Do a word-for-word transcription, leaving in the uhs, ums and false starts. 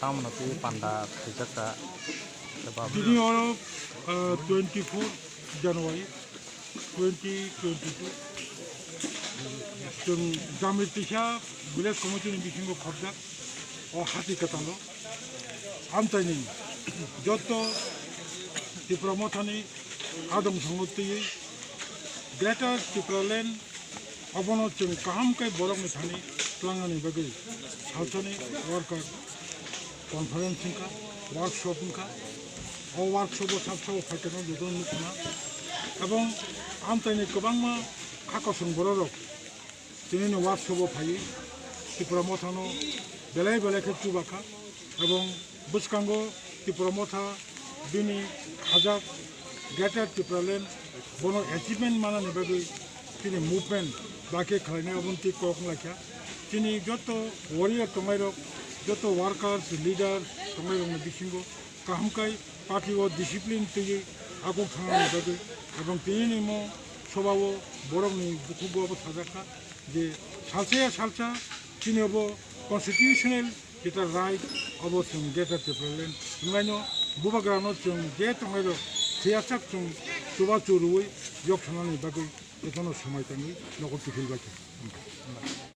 Tamno twi panda khaijak kha. Tini oro, ah, twenty-four January twenty twenty-two, chwng Jamir Tisa Village Committee ni bisingo khobjak o hati kwtalo amchaini joto Tipra Mothani adong songo twiwi Greater Tipraland obono chwng kaham khe borokni thani tlangnani bagwi salsani worker conference wngkha, workshop wngkha. O workshop o sak sak o phaikhe no jotono nukna. Ebong amchaini kwbangma kha kosong bororok tinini workshop o phaiwi Tipra Mothano belai belai khe chubakha. Ebong bwskango Tipra Motha bini khajak Greater Tipraland bono achievement manani bagwi chini movement bakhe khlainai obono twi kok wnglaikha. Chini joto warrior tongnairok, joto workers, leaders tongnairokni bisingo kaham khe party o discipline twiwi aguk thangnani bagwi, ebong tinini mo sobao borokni bukhugo abo sajakha je salsa ya salsa chini obo constitutional jeta right obo chwng Greater Tipraland wnglaino bubagrano chwng je tongnairok thwiyasak chwng chubachu rwui yok thangnani bagwi jotono swmai tangwi nogo kiphilbaikha.